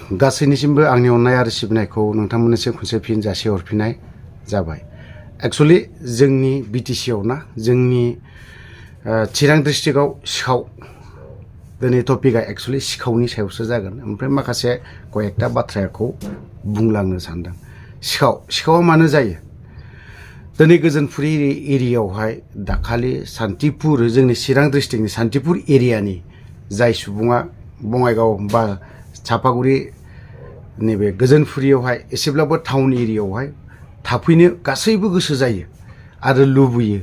गासैनिसिमबो आंनि अननाय आरो सिबिनायखौ नोंथांमोननिसिम खनसे फिन जासि हरफिननाय जाबाय। एक्चुअली जोंनि बिटिसि आव ना जोंनि चिरां डिस्ट्रिक्टआव सिखाव दिनै टपिकआ एक्चुअली सिखावनि सायावसो जागोन। ओमफ्राय माखासे कयेकटा बाथ्राखौ बुंलांनो सानदों। सिखावा मानो जायो? दिनै गोजोनपुरी एरियायावहाय दाखालि सान्तिपुर जोंनि चिरां डिस्ट्रिक्टनि सान्तिपुर एरियानि जाय सुबुङा बङाइगाव बा चापागुरि नैबे गोजोनपुरियावहाय एसेब्लाबो टाउन एरियायावहाय थाफैनो गासैबो गोसो जायो आरो लुबैयो।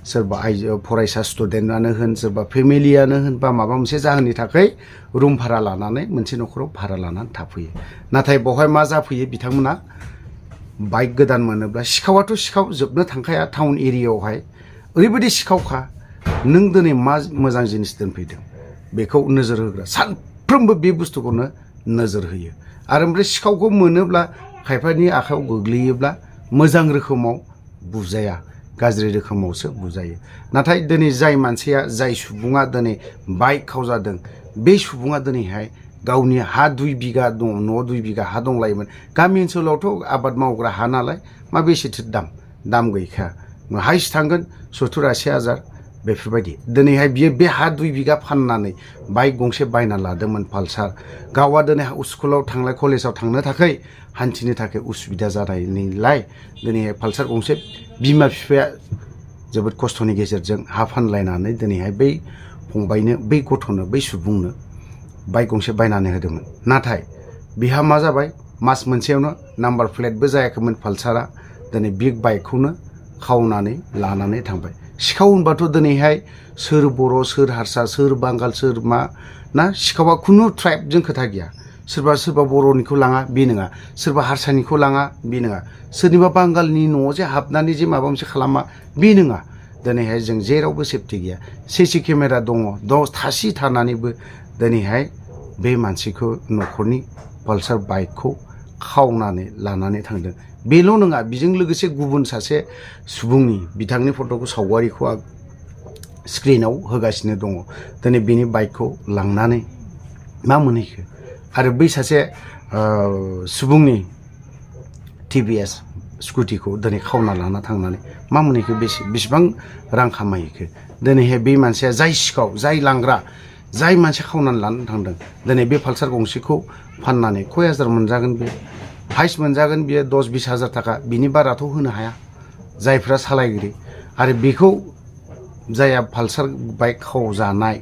सोरबा आइजो फरायसा स्टुडेन्टआनो होन, सोरबा फेमिलियानो होन, बा माबा मोनसे जाहोननि थाखाय रुम भारा लानानै मोनसे न'खराव भारा लानानै थाफैयो। नाथाय बेवहाय मा जाफैयो? बिथांमोना बाइक गोदान मोनोब्ला सिखावाथ' सिखाव जोबनो थांखाया। टाउन एरियायावहाय ओरैबायदि सिखावखा, नों दिनै मा मोजां जिनिस दोनफैदों बेखौ नोजोर होग्रा सानफ्रोमबो बे बुस्थुखौनो नोजोर होयो। आरो ओमफ्राय सिखावखौ मोनोब्ला खायफानि आखायाव गोग्लैयोब्ला मोजां रोखोमाव बुजाया, गाज्रि रोखोमावसो बुजायो। नाथाय दिनै जाय मानसिया जाय सुबुङा दिनै बाइक खावजादों बे सुबुङा दिनैहाय गावनि हा 2 बिघा दं, न'आव 2 बिघा हा दंलायोमोन। गामि ओनसोलावथ' आबाद मावग्रा हा नालाय मा बेसेथो दाम गैखाया। हाइस्ट थांगोन 70-80 हाजार बेफोरबायदि। दिनैहाय बियो बे हा 2 बिघा फाननानै बाइक गंसे बायना लादोंमोन पालसार। गावआ दिनै स्कुलाव थांलाय कलेजाव थांनो थाखाय हान्थिनो थाखाय उसुबिदा जानायनिलाय दिनैहाय पालसार गंसे बिमा बिफाया जोबोद खस्थ'नि गेजेरजों हा फानलायनानै दिनैहाय बै फंबायनो, बै गथ'नो, बै सुबुंनो बाइक गंसे बायनानै होदोंमोन। नाथाय बिहा मा जाबाय? मास मोनसेयावनो नाम्बार प्लेटबो जायाखैमोन पालसारा। दिनै बिग बाइकखौनो खावनानै लानानै थांबाय। सिखाव होनबाथ' दिनैहाय सोर बर', सोर हारसा, सोर बांगाल, सोर मा ना, सिखावा खुनु ट्राइबजों खोथा गैया। सोरबा बर'निखौ लाङा बे नङा, सोरबा हारसानिखौ लाङा बे नङा, सोरनिबा बांगालनि न'आव जे हाबनानै जे माबा मोनसे खालामा बे नङा। दिनैहाय जों जेरावबो सेफटि गैया। सिसि केमेरा दङ, थासि थानानैबो दिनैहाय बे मानसिखौ न'खरनि पालसार बाइकखौ खावनानै लानानै थांदों। बेल' नङा, बेजों लोगोसे गुबुन सासे सुबुंनि बिथांनि फट'खौ, सावगारिखौ आं स्क्रिनाव होगासिनो दङ। दिनै बेनि बाइकखौ लांनानै मा मोनहैखो? आरो बै सासे सुबुंनि टिभिएस स्कुटिखौ दिनै खावना लाना थांनानै मा मोनहैखो? बेसेबां रां खामायहैखो? दिनैहाय बे मानसिया जाय सिखाव, जाय लांग्रा, जाय मानसिया खावनानै लानानै थांदों, दिनै बे पालसार गंसेखौ फाननानै खय हाजार मोनजागोन? बे हाइस्ट मोनजागोन बियो 10-20 हाजार थाखा। बिनि बाराथ' होनो हाया जायफ्रा सालायगिरि। आरो बेखौ जाया पालसार बाइक खावजानाय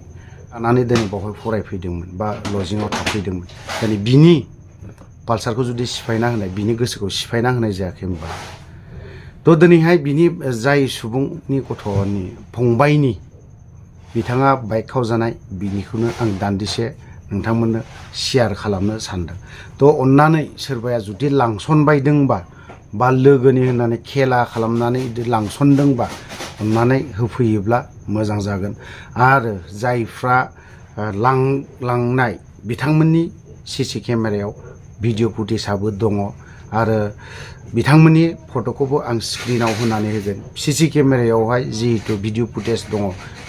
लानानै दिनै बावहाय फरायफैदोंमोन बा लजिङाव थाफैदोंमोन, दिनै बिनि पालसारखौ जुदि सिफायना होनाय, बिनि गोसोखौ सिफायना होनाय जायाखै होनबा? थ' दिनैहाय बिनि जाय सुबुंनि गथ'नि फंबायनि बिथाङा बाइक खावजानाय, बिनिखौनो आं दान्दिसे नोंथांमोननो शेयार खालामनो सानदों। थ' अननानै सोरबाया जुदि लांसनबायदोंबा बा लोगोनि होननानै खेला खालामनानै लांसनदोंबा अननानै होफैयोब्ला मोजां जागोन। आरो जायफ्रा लांनाय बिथांमोननि सिसि केमेरायाव भिडिअ' फुटेजआबो दङ आरो बिथांमोननि फट'खौबो आं स्क्रिनाव होनानै होगोन। सिसि केमेरायावहाय जिहेतु भिडिअ' फुटेज दङ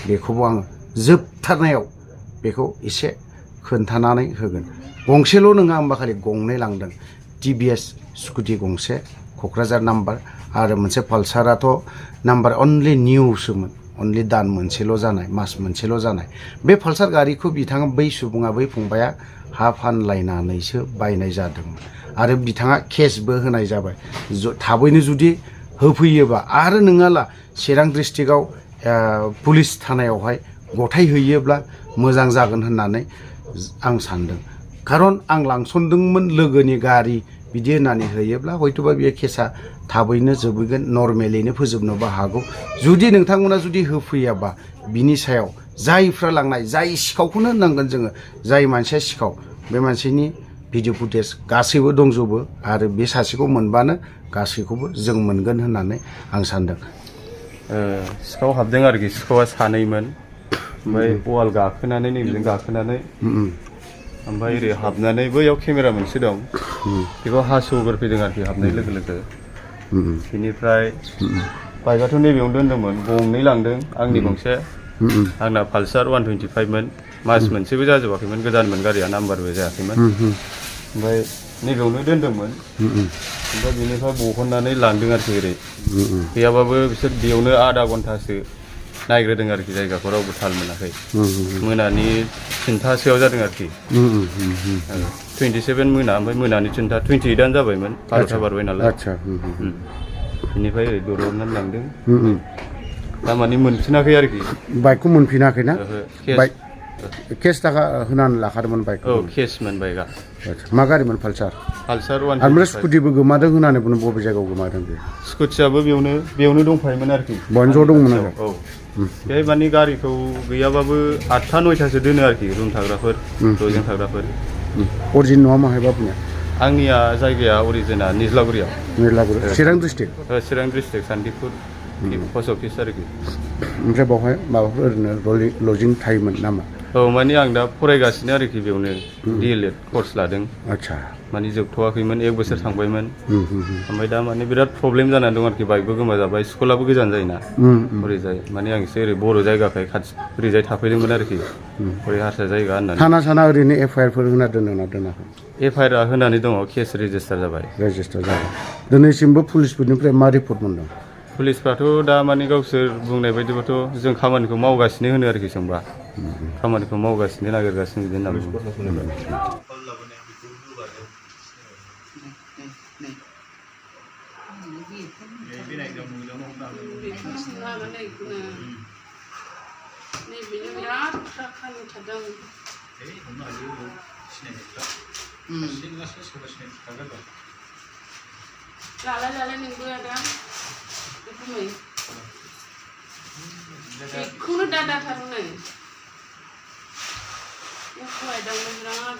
बेखौबो आं जोबथारनायाव बेखौ एसे खोन्थानानै होगोन। गंसेल' नङा होमबा, खालि गंनै लांदों। टिभिएस स्कुटि गंसे क'क्राझार नाम्बार, आरो मोनसे पालसाराथ' नाम्बार अनलि निउसोमोन, अनलि दान मोनसेल' जानाय, मास मोनसेल' जानाय। बे पालसार गारिखौ बिथाङा, बै सुबुङा, बै फंबाया हा फानलायनानैसो बायनाय जादोंमोन। आरो बिथाङा केसबो होनाय जाबाय। थाबैनो जुदि होफैयोबा आरो नङाला चिरां डिस्ट्रिक्टआव पुलिस थानायावहाय गथाय हैयोब्ला मोजां जागोन होननानै आं सानदों। खारन आं लांसनदोंमोन लोगोनि गारि बिदि होननानै होयोब्ला हयथ'बा बेयो केसा थाबैनो जोबहैगोन, नर्मेलैनो फोजोबनोबो हागौ। जुदि नोंथांमोना जुदि होफैयाबा बिनि सायाव जायफ्रा लांनाय, जाय सिखावखौनो होननांगोन जोङो, जाय मानसिया सिखाव, बे मानसिनि भिडिअ' फुटेज गासैबो दंजोबो। आरो बे सासेखौ मोनबानो गासैखौबो जों मोनगोन होननानै आं सानदों। सिखाव हाबदों आरोखि। सिखावा सानैमोन। ओमफ्राय वाल गाखोनानै, नैबेजों गाखोनानै ओमफ्राय ओरै हाबनानै बैयाव केमेरा मोनसे दं, बेखौ हास'ग्रोफैदों आरोखि हाबनाय लोगो लोगो। बेनिफ्राय बाइकआथ' नैबेयावनो दोन्दोंमोन, गंनै लांदों। आंनि गंसे, आंना पालसार 125मोन, मास मोनसेबो जाजोबाखैमोन, गोदानमोन गारिया, नाम्बारबो जायाखैमोन। ओमफ्राय नैबेयावनो दोनदोंमोन ओमफ्राय बेनिफ्राय बहननानै लांदों आरोखि ओरै गैयाबाबो बिसोर बेयावनो आधा घन्टासो नायग्रोदों आरोखि जायगाखौ रावबो थाल मोनाखै मोनानि 3टासोआव जादों आरोखि 27 मोना ओमफ्राय मोनानि 3टा 28आनो जाबायमोन 12टा बारबाय नालाय बेनिफ्राय ओरै दर'नानै लांदों दामानि मोनफिनाखै आरोखि बाइकखौ मोनफिनाखै ना बाइक केस थाखा होनानै लाखादोंमोन बाइकखौ औ केसमोन बाइकआ मा गारिमोन पालसार 125 ओमफ्राय स्कुटिबो गोमादों होननानै बुङो बबे जायगायाव गोमादों बे स्कुटियाबो बेयावनो दंफायोमोन आरोखि बयनो ज' दंमोन आरो औ बेहाय माने गारिखौ गैयाबाबो 8टा 9टासो दोनो आरोखि रुम थाग्राफोर लजिं थाग्राफोर अरिजिन नङा माहायबा बुंनाया आंनिया जायगाया अरिजिना निज्लागुरियाव चिरां डिस्ट्रिक्ट सान्तिपुर पस्ट अफिस आरोखि ओमफ्राय बावहाय माबाफोर ओरैनो लजिं थायोमोन नामा औ माने आं दा फरायगासिनो आरोखि बेयावनो DLED कर्स लादों आच्छा माने जोबथ'वाखैमोन 1 बोसोर थांबायमोन ओमफ्राय दा माने बिराद प्रब्लेम जानानै दं आरोखि बाइकबो गोमाजाबाय स्कुलाबो गोजान जायोना ओरैजाय माने आं एसे ओरै बर' जायगाखाय खाथि ओरैजाय थाफैदोंमोन आरोखि ओरै हारसा जायगा होननानै थाना साना ओरैनो FIR होना दोनदोंना दोनाखै FIR होनानै दङ केस रेजिस्टार जाबाय दिनैसिमबो पुलिसफोरनिफ्राय मा रिपर्ट मोनदों पुलिसफ्राथ' दा माने गावसोर बुंनाय बायदिबाथ' जों खामानिखौ मावगासिनो होनो आरोखि सोंबा खामानिखौ मावगासिनो नागिरगासिनो बिदि होनना बुङो जालाय नोंबो आदा बेखौनो दादाथार नै फरायदांनो बिराद